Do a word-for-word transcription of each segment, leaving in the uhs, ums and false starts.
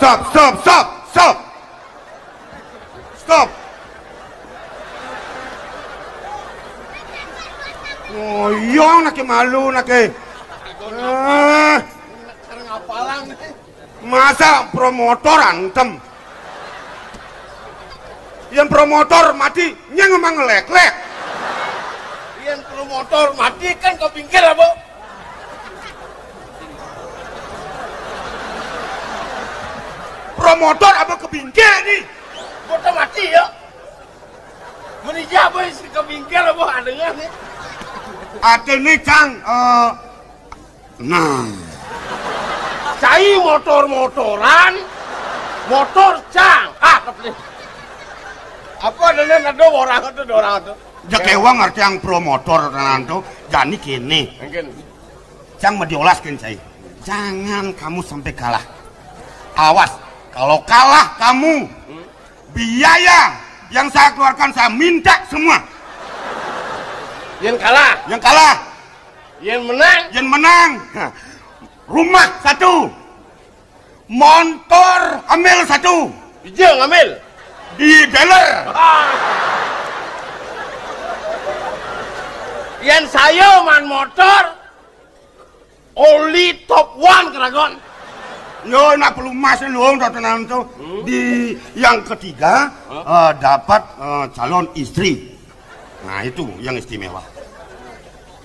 Stop, stop, stop, stop. Stop. Ngoyong nake malu nake. Eh, masa promotor antem? Yang promotor mati, nyeng emang ngelek-lek. Yang promotor mati kan ke pinggir, Abo. Promotor apa ke pinggir nih? Motor mati ya. Meni ja boy si ke pinggir, Abo, adengan nih. Ate nih, Cang, eh, nah. Cai motor-motoran, motor, Cang. Ah, keplih. Apa adengan ada orang itu, ada orang itu. Jekewang ngerti yang promotor tenan tuh. Jani kene. Mungkin. Cang mau diolaskan, Cai. Jangan kamu sampai kalah. Awas, kalau kalah kamu, biaya yang saya keluarkan saya minta semua. Yang kalah. Yang kalah. Yang menang. Yang menang. Rumah satu. Montor ambil satu. Ija ngambil. Di dealer. Ah. Yang saya man motor, oli top one keragon. Yo, nak perlu mas luang tuh tenang tuh. Hmm? Di yang ketiga, eh, dapat, eh, calon istri. Nah, itu yang istimewa.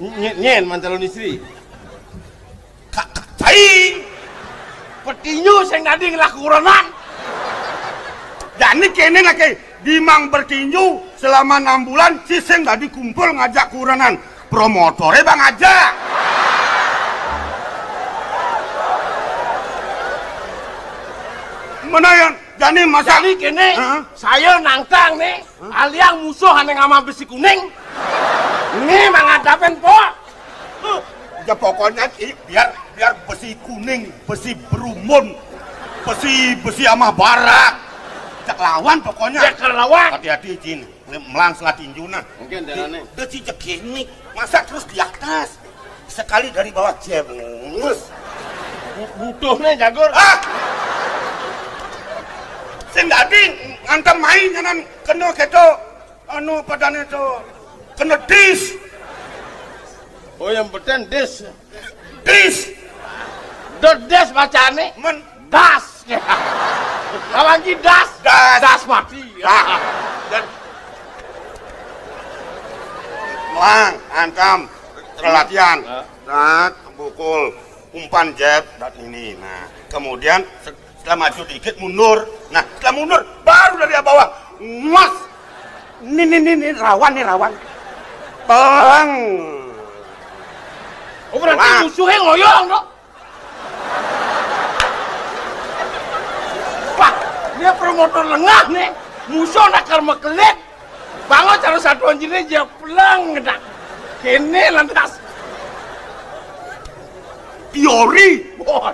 Nyen, nyen, man calon istri. Ka-, ka-, cai. Petinju sing dadi ngelah kurenan. Jani kene lagi, di mang bertinju selama enam bulan, si sing dadi kumpul ngajak kurenan. Promotore bang aja. Mana yang jani masa? Jani kene, heeh, saya nangkang nih. Aliang musuh ane ngama besi kuning. Ini menghadapin po. Ya pokoknya, Ci, biar, biar besi kuning, besi berumun, besi, besi ama bara. Cek lawan pokoknya. Cek lawan. Hati-hati, Cin. Melang salah tinju nah. Mungkin jalannya. Udah cicek gini. Masa terus di atas? Sekali dari bawah, jebus. Bu-, butuhnya jagur. Ah! Sing dadi ngantem main nyanan kena keto, anu, padane to. Kena dis. Oh, yang beten dis. Dis. Dot des bacane. Men. Das. Kawan ki das. Das. Das mati. Ah. Dan Wang, antam, latihan. Nah, pukul umpan jab dan ini. Nah, kemudian se-, setelah maju dikit mundur. Nah, setelah mundur baru dari bawah. Mas. Ini, ini, ini, ini rawan nih, rawan. Bang. Oh, berarti musuhnya ngoyong dong. Wah, dia promotor lengah nih. Musuh nak karma kelit. Bangun cara satuan jenis dia pelang ngedak. Kene lantas. Teori. Wah,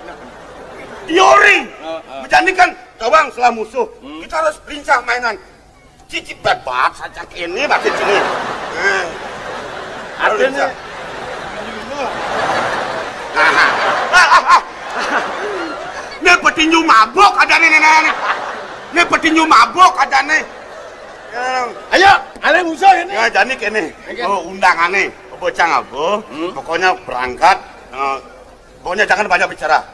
teori. Heeh. Menjadikan gawang setelah musuh. Hmm. Kita harus lincah mainan. Cici bebas saja ini, Mas, cici ini. Eh. Artinya, nah. Ah, ah, ah. Ini petinju mabok ada nih, nih, nih, nih. Ini petinju mabok ada nih. Ya. Ayo, ada musuh ini. Ya, jadi kene. Oke. Oh, undangan nih. Bocah ngabo. Hmm. Pokoknya berangkat. Eh, pokoknya jangan banyak bicara.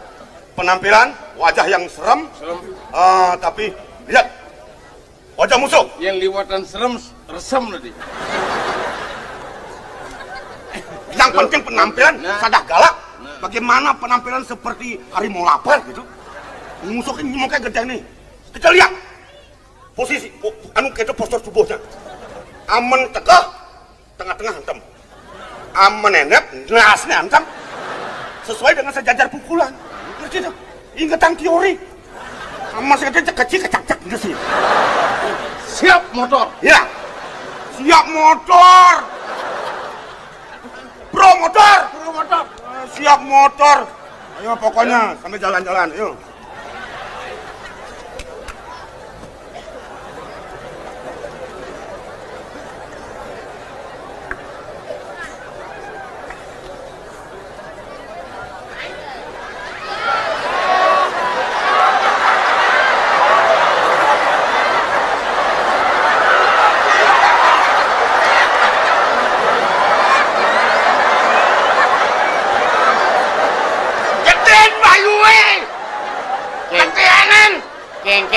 Penampilan, wajah yang serem. Serem. Eh, tapi lihat, wajah musuh. Yang liwatan serem, resem tadi. Yang penting penampilan, nah, sadah galak. Nah. Bagaimana penampilan seperti harimau lapar gitu? Musuh ini mukanya gede nih. Kita lihat posisi, po-, anu, kita postur tubuhnya. Amen tegak, tengah-tengah antem. Amen enep, nasnya antem. Sesuai dengan sejajar pukulan. Ngerti tuh? Ingetan teori. Amen saya kecil kecil kecak-cak gitu sih. Siap motor. Ya. Siap motor. Pro motor. Pro motor. Siap motor. Ayo pokoknya sambil jalan-jalan, ayo.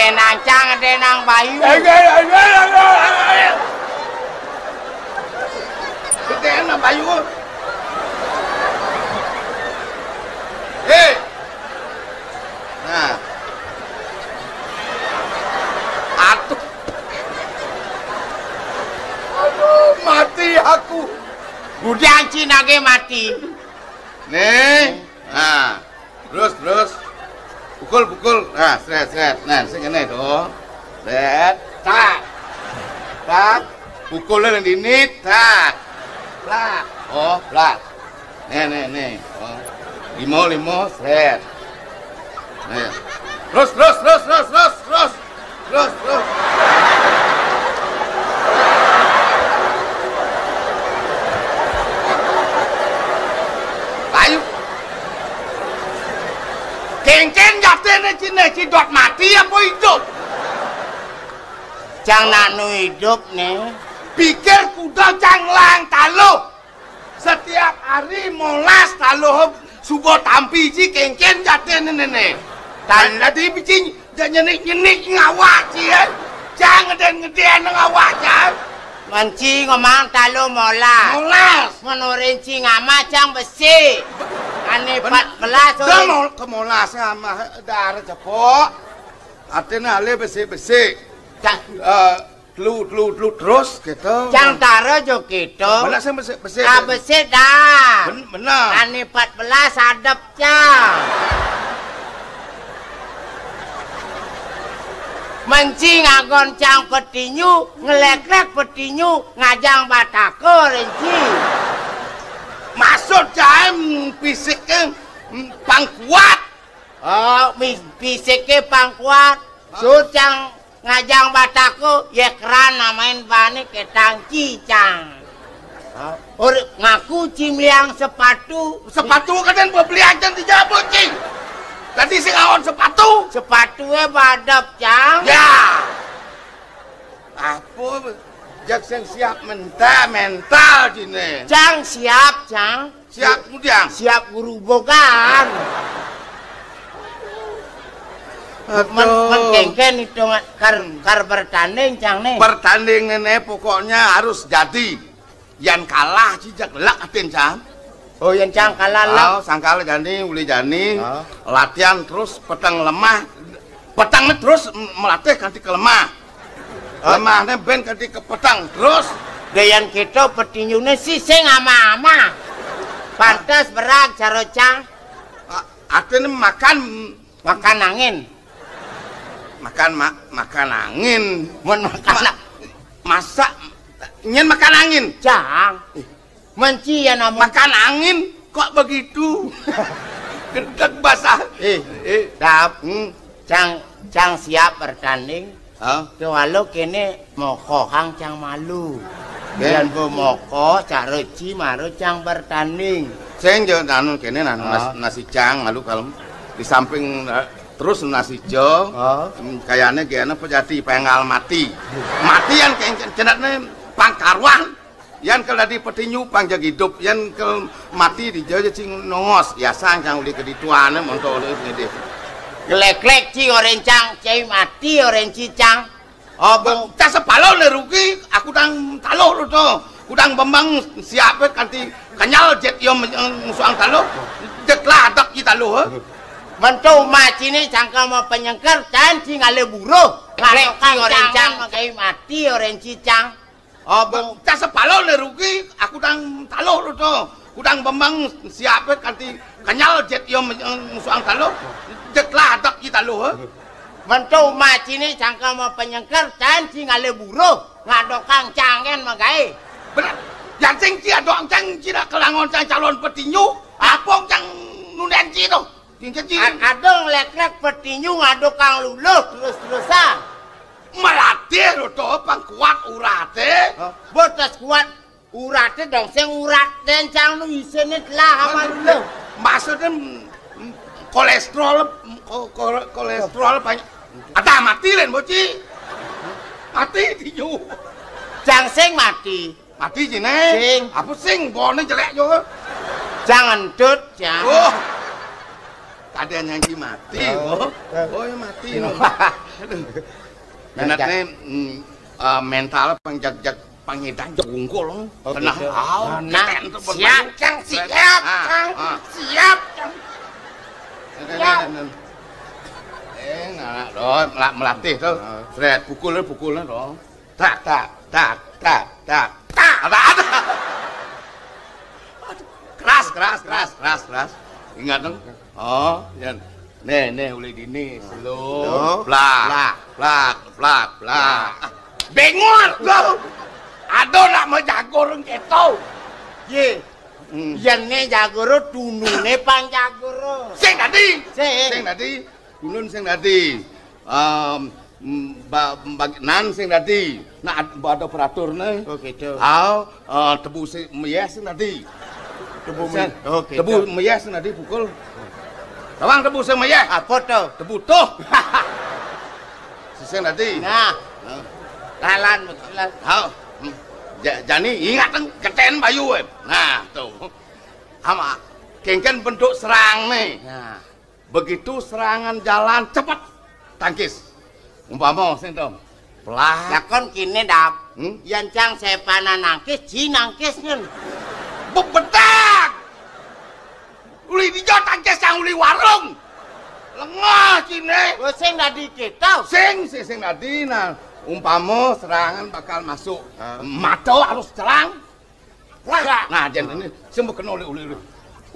Nang cang, ada nang bayu. Ayo, ayo, ayo, ayo, ayo. Kita nang bayu. Hei. Nah. Aduh. Aduh, mati aku. Budang Cina ge mati. Nih. Nah. Terus, terus. Pukul, pukul. Nah, sret, sret. Nah, sing kene to. Sret. Tak. Tak. Pukulnya yang dinit. Tak. Plak. Oh, plak. Nih, nih, nih. Oh. Limo, limo, sret. Nih. Terus, terus, terus, terus, terus, terus. Terus, terus. Ayo. Kengken jatene cine cidot mati apa hidup? Cang nak nu hidup nih. Pikir kuda cang lang taluh. Setiap hari molas taluh suba tampi ji kengken jatene nene. Dan tadi biji nyenik-nyenik ngawak ji, eh. Cang ngeden-ngeden ngawak cang. Menci ngomong taluh molas. Molas. Menorin ci ngamah cang besi. Ane empat belas dah orang. Mau ke molas ngamah darah cepok. Artinya ale besi-besi. Cang. Eh, telu, telu, telu terus gitu. Cang tara jo gitu. Benar sih besi, besi. Ah, besi dah. Ben-, benar. Ane empat belas adep cang. Menci ngagon cang petinju, ngeleklek petinju, ngajang batako renci. Maksud cang fisiknya, mm, pang kuat. Oh, mi-, fisiknya pang kuat. Sur cang ngajang batako, ye keran namain bane ketang cicang. Hah? Or ngaku cimiang sepatu. Sepatu kadén bebeli aja di Jabu, Cing. Tadi sing aon sepatu. Sepatue badep, Cang. Ya. Apa? Jak sing siap mental, mental dine. Cang siap, Cang. Siap, Kudang. Siap guru bogan. Men, men kengken hitungan kar, kar bertanding, Cang, nih. Bertanding nih, nih, pokoknya harus jadi. Yan kalah, cijak lek atin, Cang. Oh, yan Cang kalah, lek. Oh, sangkal jani, uli jani. Oh. Latihan terus, peteng lemah. Peteng nih terus m-, melatih kanti ke lemah. Oh. Lemah nih ben kanti ke peteng terus. Dayan kita petinjune sih sing ama-ama. Pantes berag, caro, Cang. A-, artinya makan. Makan angin. Makan ma-, makan angin. Mun makan Ma-, a- masa nyen makan angin? Cang. Ih. Menci ya namun. Makan angin kok begitu? Gedeg basah. Eh, eh, dap. Hmm. Cang, Cang siap bertanding. Hah? Ke walau kene mokohang Cang malu. Ken? Yan bu moko, cak reci maru Cang bertanding. Sing jo anu kene nah, nas-, nasi Cang malu kalem. Di samping, eh, terus nasi jo. Oh. Hmm, kayaknya gene pejati pengal mati. Mati yan ke-, cenatne pangkarwan. Yan kel dadi petinju pang jeg idup, yan kel mati di jo cing nongos, ya sang cang uli kedituane monto uli ngidih. Gelek-gelek ci oren cang, cai mati oren ci cang. Oh, bu- Cang sepalo le rugi, aku dang taluh lu to. Kudang bembang siap kanti kenyal jet yo men-, musuang taluh. Jet lah adak ci taluh, eh. Mentu ma cini cangkel mau penyengker, can ci ngale buruh. Gelek ci oren cang, cai mati oren ci cang. Oh, bu- Cang sepalo le rugi, aku dang taluh lu to. Kudang bembang siap kanti kenyal jet yo men-, musuang taluh. Jet lah adak ci taluh, eh. Mentu ma cini cangkel mau penyengker, can ci ngale buruh. Ngadokang cangen magae. Bener. Yan sing ci adok cang ci nak kelangon cang calon petinju. Apong cang nunden ci to. Cing cang ci. A-, adong lek-lek petinju ngadokang luluh terus-terusan. Melatih lu to pang kuat urate. Hah? Botas kuat urate dong, sing urat den cang nu isine telah aman lu. Maksudnya, mm, kolesterol, mm, ko-, ko-, kolesterol banyak. Ada mati len boci. Mati tinju. Cang sing mati. Mati cine. Sing. Apa sing? Bone jelek jo. Cang entut, cang. Oh. Ada yang mati, oh. Oh, ya mati, oh. Aduh. Nah, minatnya, mm, eh, mental pangjag-jag, pangedan jagungkul. Oh, tenang, gitu. Nah, siap, Cang, siap, ah, Cang. Ah. Siap, Cang. Nah, nah, nah, nah. Eh, nah, nah, oh, mela-, melatih tuh. Ah. Sret, pukul, pukul, tuh. Tak, tak, tak, tak, tak, tak. Ada, ada. Aduh, keras, keras, keras, keras, keras. Ingat dong. Oh, yan. Nih, nih, uli dini, slow. Slow. Blak, blak, blak, blak. Bengol, lo. Aduh, nak mau jago orang keto. Ye. Hmm. Yan ne jago ro, tunu ne pang jago ro. Sing tadi. Sing. Sing tadi. Ulun sing dadi, em, ba-, bag-, nan sing dadi. Nah, ad-, ada peratur ne. Oh, gitu. Au, eh, tebu sing meyeh sing dadi. Tebu me-, sing, oh, gitu. Tebu meyeh sing dadi pukul. Tawang tebu sing meyeh. Apa tuh? Tebu tuh. Si sing dadi. Nah. Nah. Lalan, jelas. Au. Hmm. Ja-, jani ingat, keten bayu, em. Nah, tuh. Ama, kengken bentuk serang nih. Nah. Begitu serangan jalan, cepet tangkis. Umpama, sing to. Pelah. Lakon kini, Dap. Hmm? Yan cang sepana nangkis, ji nangkis nyen. Bebedak. Uli dijo tangkis cang uli warung. Lengah kini. Oh, sing dadi kita. Sing, sing, sing dadi. Nah, umpama serangan bakal masuk. Ah. Mata harus terang. Wah. Nah, jen ini sing kena uli, uli, uli.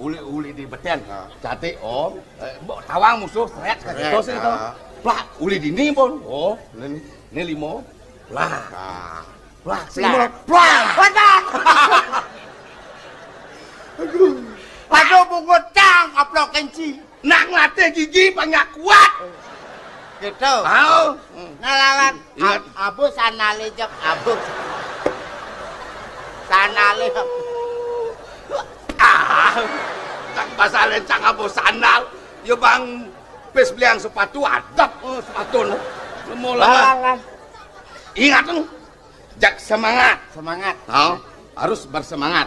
Uli, uli di beten. Ha. Jati, oh, eh, mbok tawang musuh, seret, seret, terus itu. Ha. Plak, uli dini pun. Oh, ini, ini limo. Plak. Ha. Plak, sing plak. Plak. Wadah. Aduh. Aduh, bungut cang, aplok kenci. Nak ngelatih gigi banyak kuat. Gitu. Tahu? Ngelawan. Ingat. Ab-, abu sandale jep, abu. Sandale. Ah, tak pasal lencang abu sandal. Yo bang, pes beliang sepatu adep, oh, sepatu. Semua lah. Ingat tuh. Jak semangat. Semangat. Tahu? Harus bersemangat.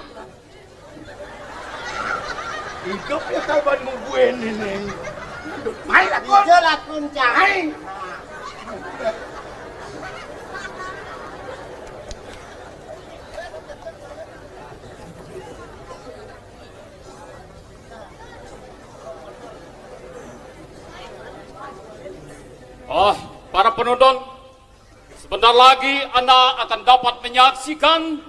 Hidup ya kawan mungguin ini. Aduh, mai lakon. Ijo lakon, Cang. Mai. Oh, para penonton, sebentar lagi Anda akan dapat menyaksikan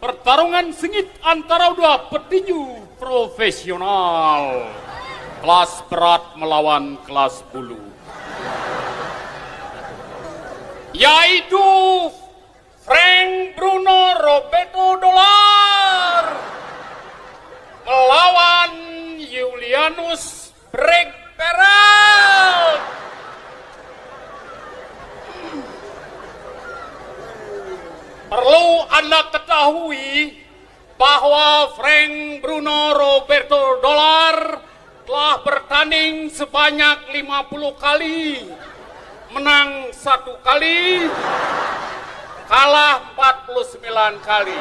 pertarungan sengit antara dua petinju profesional kelas berat melawan kelas bulu, yaitu Frank Bruno Roberto Dolar melawan Julianus Brek Perel. Perlu Anda ketahui bahwa Frank Bruno Roberto Dolar telah bertanding sebanyak lima puluh kali, menang satu kali, kalah empat puluh sembilan kali.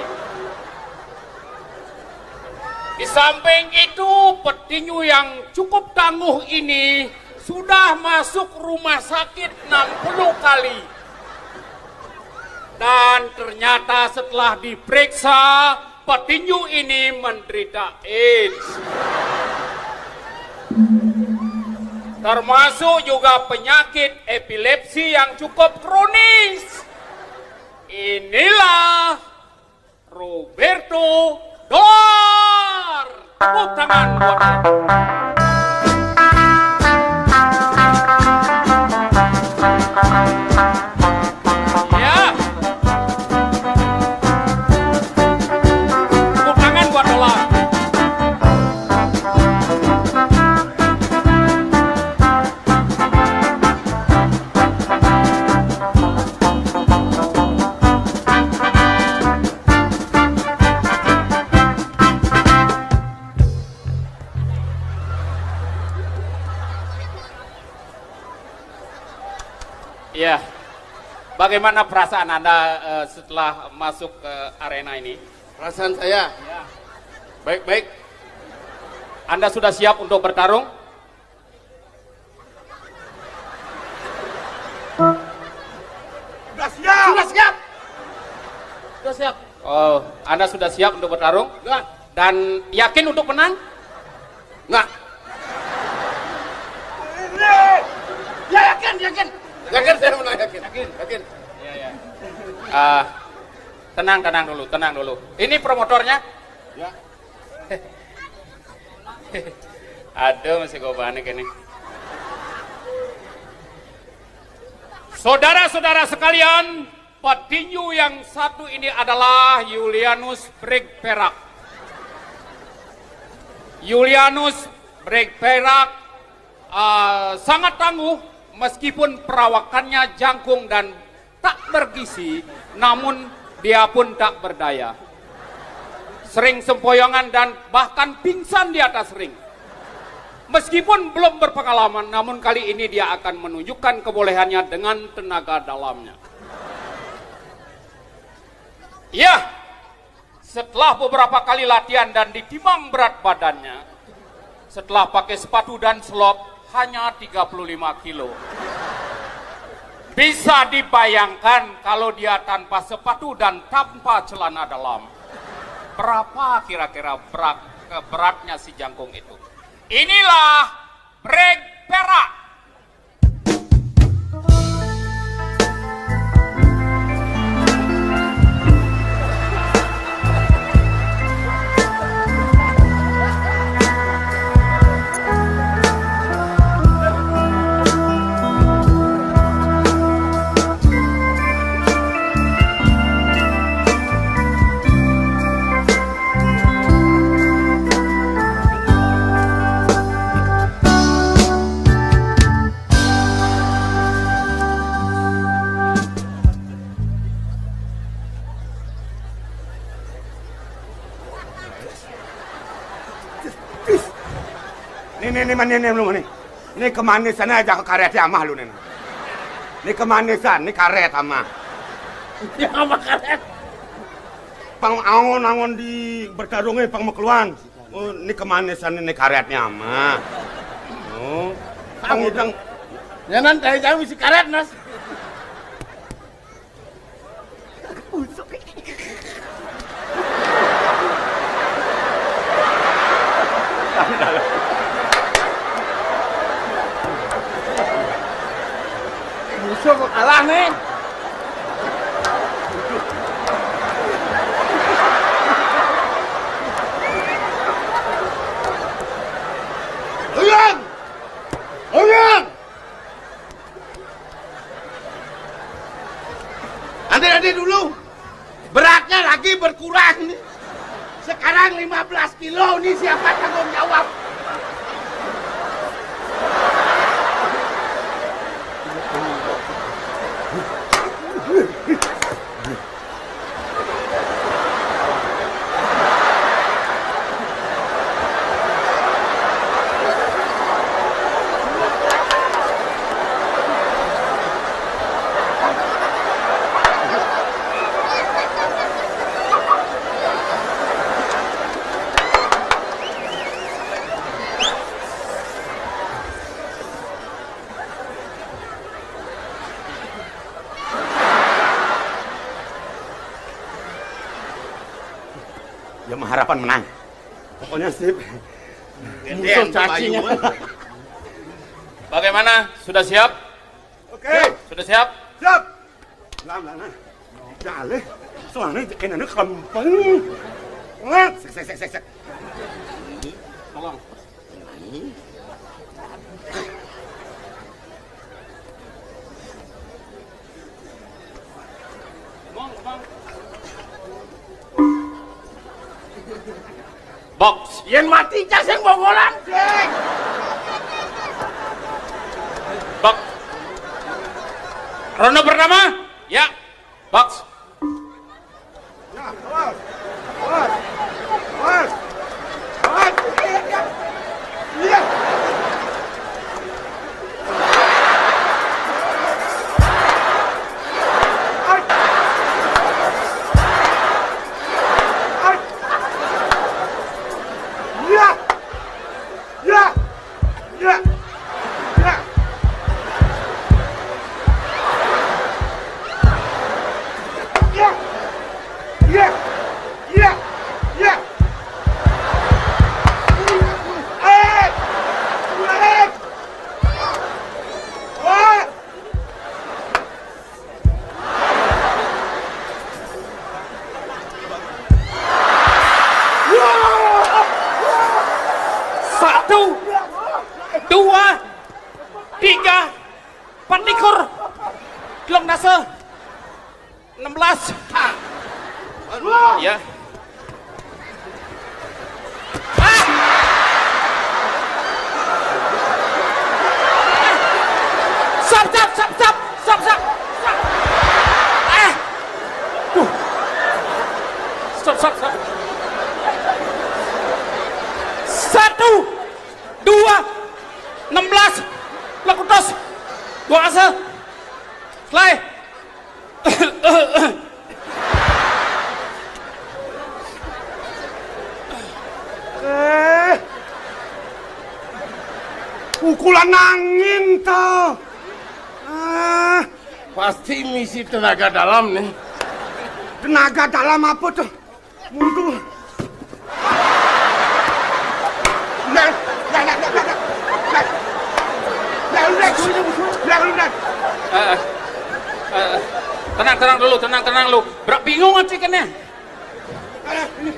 Di samping itu, petinju yang cukup tangguh ini sudah masuk rumah sakit enam puluh kali. Dan ternyata setelah diperiksa, petinju ini menderita AIDS. Termasuk juga penyakit epilepsi yang cukup kronis. Inilah Roberto Dolar. Tepuk tangan buat dia. Ya. Tepuk tangan buat Dolar. Iya. Bagaimana perasaan Anda, eh, setelah masuk ke arena ini? Perasaan saya? Ya. Baik-baik. Anda sudah siap untuk bertarung? Sudah siap. Sudah siap. Oh, Anda sudah siap untuk bertarung? Sudah. Dan yakin untuk menang? Enggak. Ya, yakin, yakin. Yakin, saya menang, yakin. Yakin. Yakin. Iya, iya. Ah, tenang, tenang dulu, tenang dulu. Ini promotornya. Ya. Aduh, masih gue panik ini. Saudara-saudara sekalian, petinju yang satu ini adalah Julianus Breg Perak. Julianus Breg Perak, eh, sangat tangguh, meskipun perawakannya jangkung dan tak bergizi, namun dia pun tak berdaya. Sering sempoyongan dan bahkan pingsan di atas ring. Meskipun belum berpengalaman, namun kali ini dia akan menunjukkan kebolehannya dengan tenaga dalamnya. Ya, setelah beberapa kali latihan dan ditimang berat badannya, setelah pakai sepatu dan selop, hanya tiga puluh lima kilo. Bisa dibayangkan kalau dia tanpa sepatu dan tanpa celana dalam, berapa kira-kira berat, beratnya si jangkung itu. Inilah Breg Perak. Nih, nih, nih, nih, nih, nih, nih. Nih kemanisan aja ke karet ya amah lu nih. Nih kemanisan, nih karet amah. Ya, amah karet. Pang angon-angon di bertarungnya pang mekeluan. Oh, ini kemanisan ini karetnya mah. Oh, pang ideng. Ya, nan, dari jauh isi karet, Nas. Busuk. Busuk kalah nih. Ulang! Ulang! Nanti, nanti dulu. Beratnya lagi berkurang nih. Sekarang lima belas kilo nih, siapa tanggung jawab? Ya, mah harapan menang. Pokoknya sip. Musuh cacinya. Bagaimana? Sudah siap? Oke. Sudah siap? Siap. Lam, lam, lam. Jaleh. Soalnya kena kempeng. Ngat. Sek, sek, sek, sek, sek. Tolong. Box. Yen mati cas yang bogolan. Box. Ronde pertama. Ya. Box. Satu, dua, tiga, empat likur, telung dasa, enam belas. Ya. Ah! Sap, sap, sap, sap, sap, sap, sap. Ah! Duh. Stop, stop, stop. Satu, dua, enam belas, lakutos, dua asa. Selai. Eh, pukulan angin to. Ah, pasti misi tenaga dalam nih. Tenaga dalam apa to? Mundur. Nah, nah, nah, nah, nah, nah. Nah, udah, udah, udah, udah. Eh, eh, eh, tenang, tenang dulu, tenang, tenang dulu. Berak bingung aja kena. Nah, ini.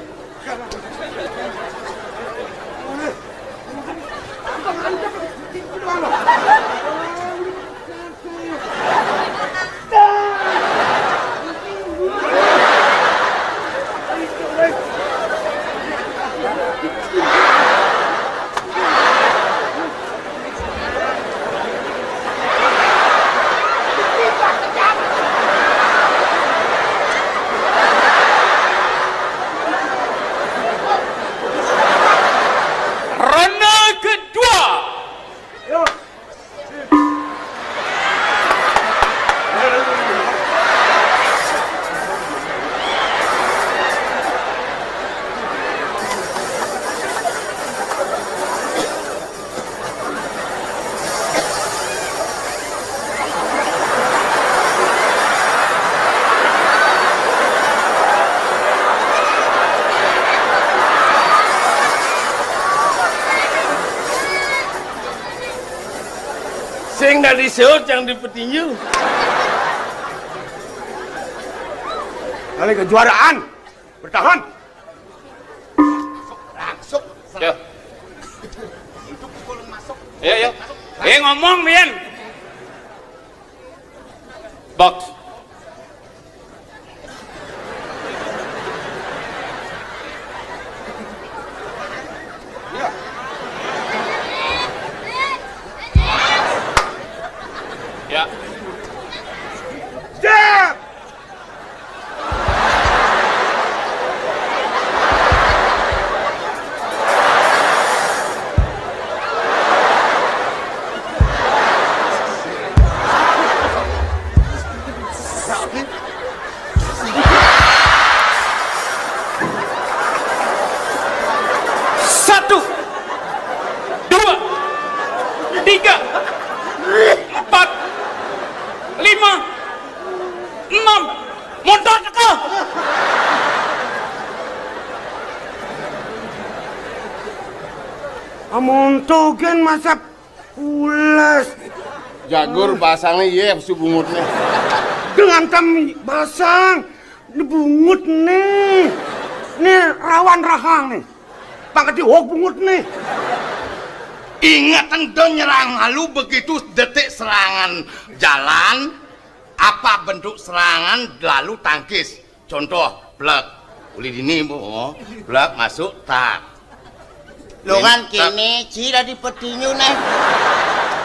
Ronde kedua. Sing dadi seut yang dipetinju. Kali kejuaraan. Bertahan. Langsung. Ya. Itu pukul masuk. Ya, ya. Eh, ngomong, Bian. Box. Ya. Ya. Jab! Satu, dua, tiga, empat, lima, enam. Mundur teka. Amun tugen masap pules. Jagur basangnya, iya, su bungutnya. Dengan tam basang, bungut nih. Nih rawan rahang nih. Pangkat diwok bungut nih. Ingat, ento nyerang halu, begitu detik serangan jalan, apa bentuk serangan, lalu tangkis. Contoh, blek. Uli dini, Bu. Blek, masuk, tak. Lo kan kini, ci dadi petinju nih.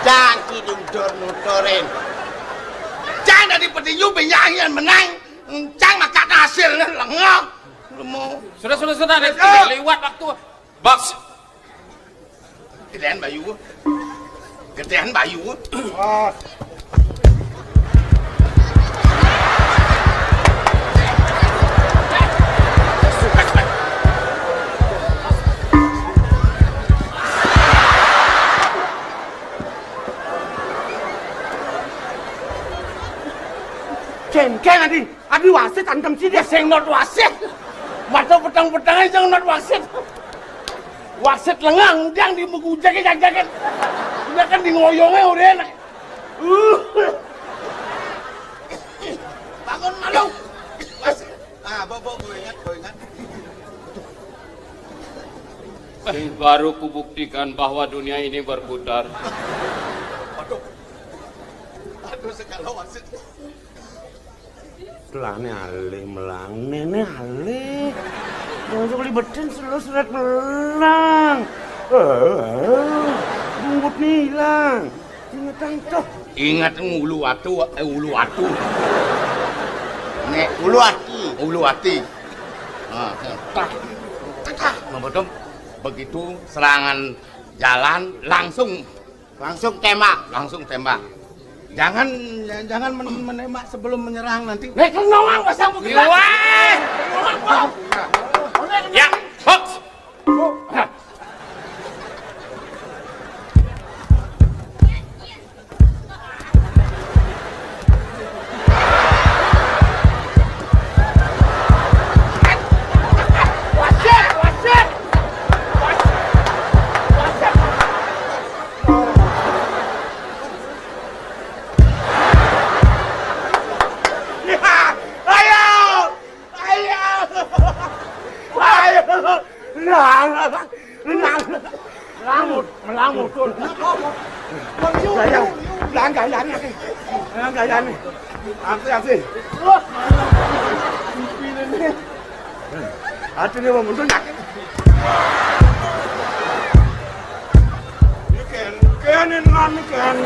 Cang, ci dudor nutorin. Cang dadi petinju, benyanyian menang. Cang makan hasil nih, lengah. Lu mau. Sudah, sudah, sudah. Liwat waktu. Box. Gedean bayu. Gedean bayu. Cengkeh nanti. Abi wasit antem sini. Sing not wasit. Mata petang-petang aja not wasit. Wasit lengang, udang di mengujak, jagat. Udah kan di ngoyongnya udah enak. Uh. Bangun malu. Wasit. Ah, bobo, gue ingat, gue ingat. Baru kubuktikan bahwa dunia ini berputar. Aduh, aduh, segala wasit. Lah, né alih melang, néné alih. Langsung libetin selo seret melang. Eh, bungut nih hilang. Ingetang tuh. Inget ngulu atu, eh, ulu atu. Né ulu ati. Ulu ati. Nah, tah, tah, tah, begitu serangan jalan langsung. Langsung tembak. Langsung tembak. Jangan, jangan men-, menembak sebelum menyerang nanti. Nek, nawang pasang begini. Wah! Ya, hoks. Ayo! Ayo! Ayo! Nah, nah, nah. Melangut, melangut, Dul. Gaya, lang gayane. Lang gayane. Aku ya sih. Atuh dia mau mundur nak. Ken, Ken, Ken.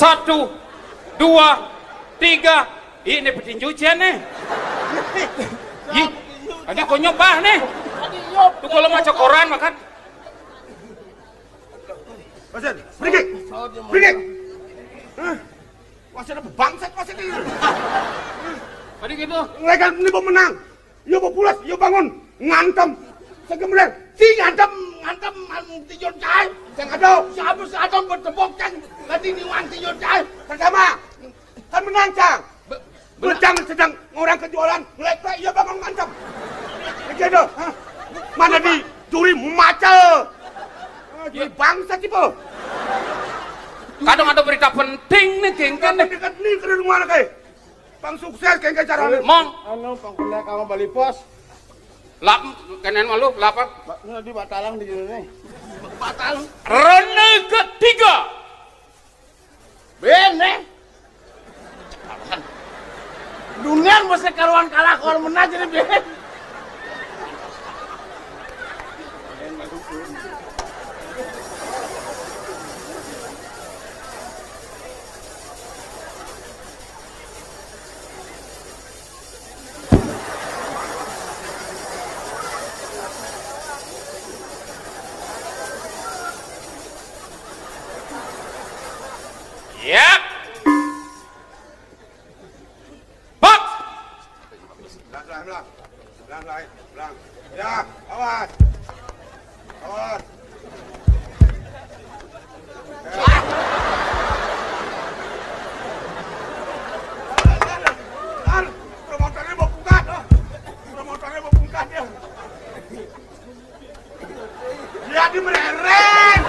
Satu, dua, tiga. Ih, ini petinju cian nih. Ih, tadi konyol bah nih. Tuh kalau maca koran makan. Wasit, free kick. Free kick. Hah? Wasit apa bangsat wasit ini? Tadi gitu. Mereka ini mau menang. Yo mau pulas, yo bangun. Ngantem. Segemreng. Si ngantem, ngantem, ngantem tinjau cai. Sing ada, si Abus ngantem bertepuk cang. Ganti niwan tinjau cai. Pertama. Kan menang, Cang. Be-, benar. Bejang sedang orang kejualan, ngelepek, iya, Bang, mantap. Begitu, hah? Mana di juri maca? Ah, juri bangsa tipe. Kadang ada berita penting nih, King, kan nih. Dekat nih, ke rumah lagi. Bang sukses, King, cara nih. Mong. Anu, Bang, kena kamu Bali Pos. Lap, kenen malu, lapar. Ba-, ini di Batalang di sini nih. Batalang. Ronde ketiga. Bén, eh. Dunia masih karuan kalah, karuan menang jadi bén. Yap. Box. Belang, belang, belang. Belang, belang, belang. Ya, awas. Awas. Promotornya mau buka, tuh. Promotornya mau buka, dia. Dia di merereng.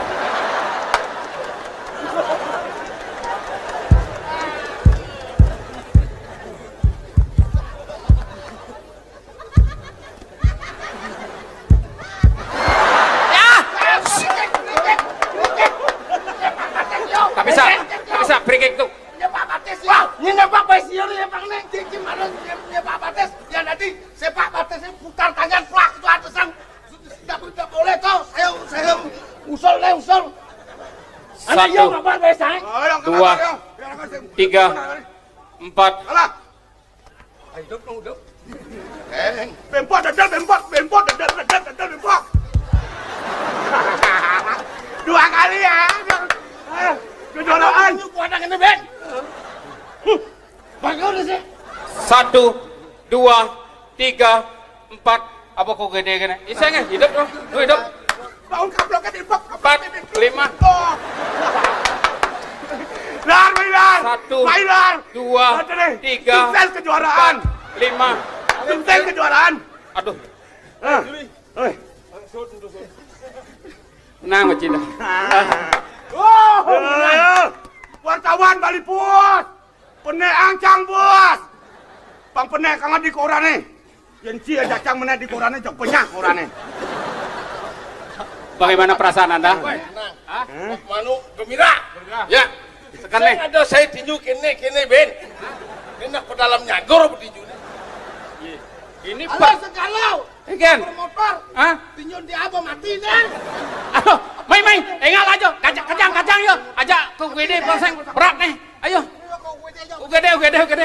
Ya. Tak bisa, tak bisa, free kick tuh. Nyepak batis, ya. Wah, ini nyepak batis, ya, lu nyepak nih. Cici mana nyepak batis? Ya, nanti sepak batisnya putar tangan, plak, itu ada sang. Tidak, tidak boleh, tuh. Saya, saya usul, saya usul. Anak, iya, Bapak, biasa, eh? Dua, tiga, empat. Alah. Ayo, hidup dong, hidup. Eh, bempot, dedel, bempot, bempot, dedel, dedel, dedel, bempot. Dua kali ya. Eh, kejuaraan. Ini kuat yang ini, Ben. Huh. Bagus sih. Satu, dua, tiga, empat. Apa kok gede gini? Iseng ya, hidup dong. Lu hidup. Bangun kaplok kan, hidup. Empat, lima. Oh. Lar, Mailar. Satu, Mailar. Dua, tiga, empat, lima. Satu nih. Sukses kejuaraan. Sukses kejuaraan. Aduh. Nah, eh. Menang, Cina. Oh, wartawan Bali Pos. Penek ancang, Bos. Pang penek kang di koran nih. Yen ci aja cang menek di koran nih, jok penyah koran nih. Bagaimana perasaan Anda? Hah? Manu gembira. Ya. Tekan nih. Ada saya tinju kene, kene, Ben. Ini nak pedalam nyagur petinju nih. Ini Pak segala. Egen. Motor. Hah? Tinju di apa mati nih? Aduh, mai, mai. Engal aja. Kacang, kacang, kacang, yo. Aja ke U G D, Pak Seng. Berat nih. Ayo. U G D, U G D, U G D.